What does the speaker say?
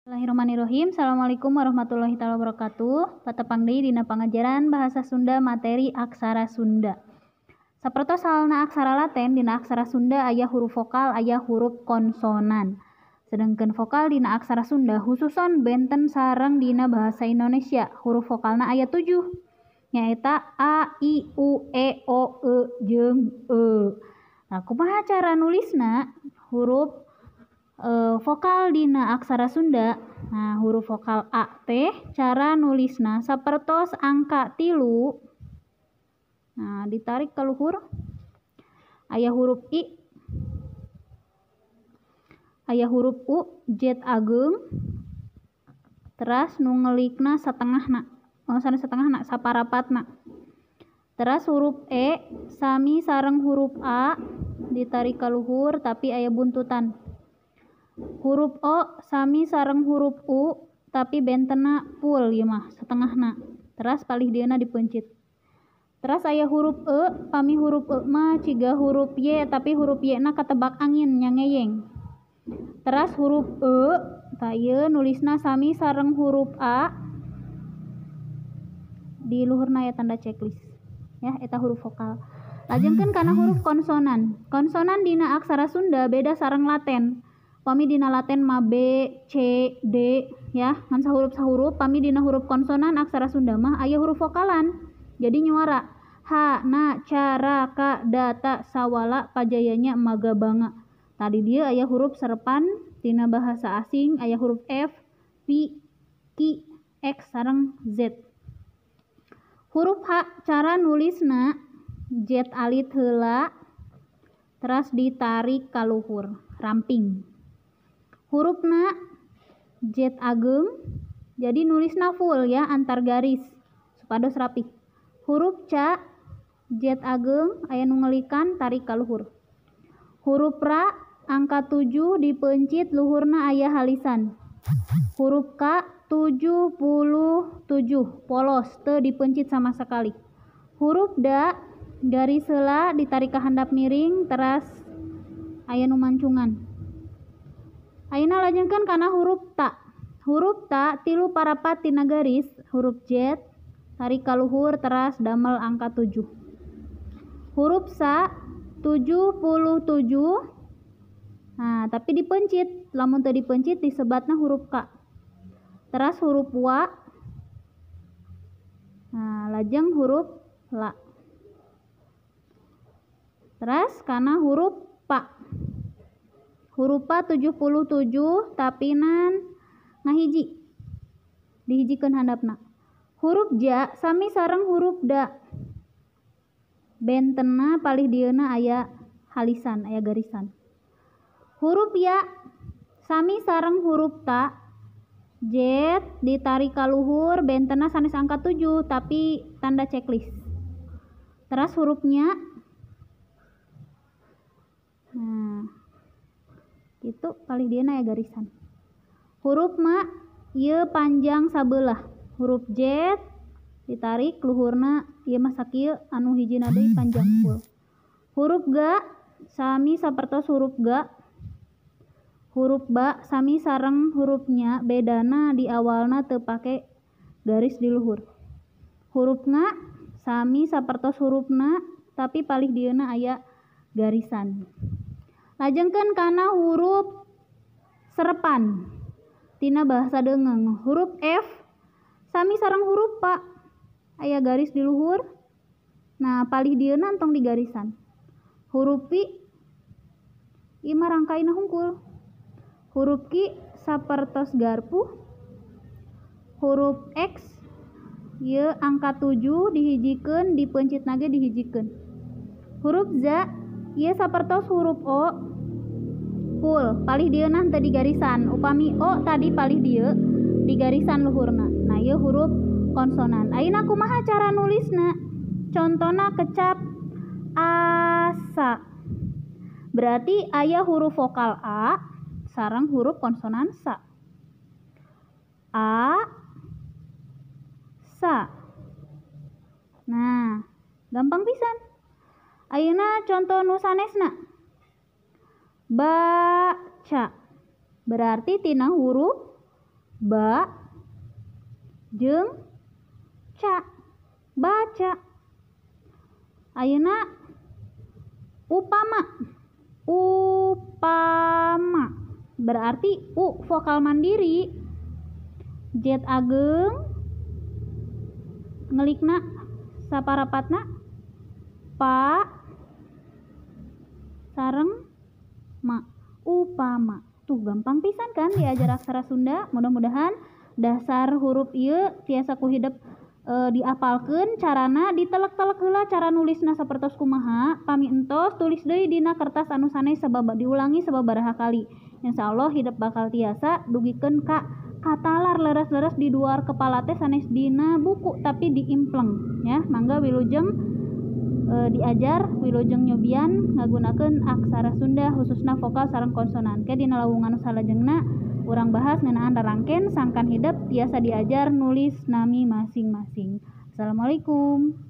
Bismillahirrahmanirrahim. Assalamualaikum warahmatullahi taala wabarakatuh. Patepang deui dina pangajaran bahasa Sunda materi aksara Sunda. Sapertos halna aksara Latin, dina aksara Sunda aya huruf vokal, aya huruf konsonan. Sedangkan vokal dina aksara Sunda khususon benten sareng dina bahasa Indonesia. Huruf vokalna aya 7. Nyaeta a, i, u, e, o, e, jeung e. Nah, kumaha cara nulisna huruf vokal dina aksara Sunda? Nah, huruf vokal A teh cara nulisna sapertos angka 3. Nah, ditarik ke luhur. Aya huruf I, aya huruf U, Z ageng, teras nu ngelikna satengahna. Oh, sanes satengahna, saparapatna. Teras huruf E sami sareng huruf A ditarik ke luhur tapi aya buntutan. Huruf O sami sareng huruf U tapi bentena full ieu mah setengahna. Teras palih dieuna dipeuncit. Teras aya huruf E, pami huruf E mah ciga huruf Y tapi huruf Y na katebak angin nya ngeyeng. Teras huruf E tah ieu nulisna sami sareng huruf A di luhurna aya tanda checklist. Ya, eta huruf vokal. Lajengkeun kana huruf konsonan. Konsonan dina aksara Sunda beda sareng Latin. Pami dina Latin mah B, C, D ya, ngan sahuruf-sahuruf. Pami dina huruf konsonan aksara Sunda mah aya huruf vokalan. Jadi nyuara H, na, ca, ra, ka, da, ta, sawala, pajayanya, maga, banga. Tadi dia aya huruf serepan tina bahasa asing, aya huruf F, V, Q, X sareng Z. Huruf H cara nulisna Z alit heula teras ditarik ka luhur, ramping. Hurufna Z ageng, jadi nulisna full ya antar garis supados rapih. Huruf C Z ageng aya nu ngelikan tarik ka luhur. Huruf ra angka 7 dipeuncit luhurna aya halisan. Huruf K 77 polos teu dipeuncit sama sekali. Huruf da garis heula ditarik ka handap miring teras aya nu mancungan. Ayeuna lajengkeun kana huruf ta. Huruf ta 3/4 tina garis, huruf Z tarik ka luhur teras damel angka 7. Huruf sa 77. Nah, tapi dipeuncit, lamun teu dipeuncit disebatna huruf K. Teras huruf wa. Nah, lajeng huruf la. Teras kana huruf pa. Huruf pa 77 tapi nan ngahiji. Dihijikeun handapna. Huruf ja sami sareng huruf da. Bentenna palih dieuna aya halisan, aya garisan. Huruf ya sami sareng huruf ta. Z ditarik ka luhur bentenna sanes angka 7 tapi tanda checklist. Teras hurufnya. Nah, itu palih dieuna aya garisan. Huruf ma ieu panjang sabelah. Huruf Z ditarik luhurna ieu mah sakieu anu hijina deui panjang full. Huruf ga sami sapertos huruf ga. Huruf ba sami sareng hurufnya bedana di awalna teu pake garis di luhur. Huruf nga sami sapertos hurufna tapi palih dieuna aya garisan. Lajengkeun kana huruf serepan tina bahasa deungeng. Huruf F sami sareng huruf pa aya garis di luhur. Nah, palih dieuna entong di garisan. Huruf P ieu mah rangkaina hungkul. Huruf Q sapertos garpu. Huruf X ieu angka 7 dihijikeun, dipeuncitna ge dihijikeun. Huruf Z ieu sapertos huruf O full, palih dieuna henteu di garisan. Upami O tadi palih dieu di garisan luhurna. Nah, ieu huruf konsonan. Ayeuna kumaha cara nulisna? Contona kecap asa. Berarti aya huruf vokal A sareng huruf konsonan sa. A, sa. Nah, gampang pisan. Ayeuna contoh nu sanesna. Baca. Berarti tina huruf Ba jeung ca, baca. Ayeuna upama. Upama berarti u vokal mandiri, Z ageng ngelikna saparapatna pa sareng ma, upama. Tuh gampang pisan kan diajar aksara Sunda. Mudah-mudahan dasar huruf ieu tiasa ku hidep diapalkeun. Carana ditelek-telek heula cara nulisna sapertos kumaha, pami entos tulis deui dina kertas anu sanes, sabab diulangi sababaraha kali. Insyaallah hidep bakal tiasa dugikeun ka katalar leres-leres di luar kepala teh sanes dina buku tapi diimpleng ya. Mangga wilujeng diajar, wilujeng nyobian ngagunakeun aksara Sunda khususna vokal sareng konsonan. Ke dina lawungan nu salajengna urang bahas ngeunaan rarangken sangkan hidep tiasa diajar nulis nami masing-masing. Assalamualaikum.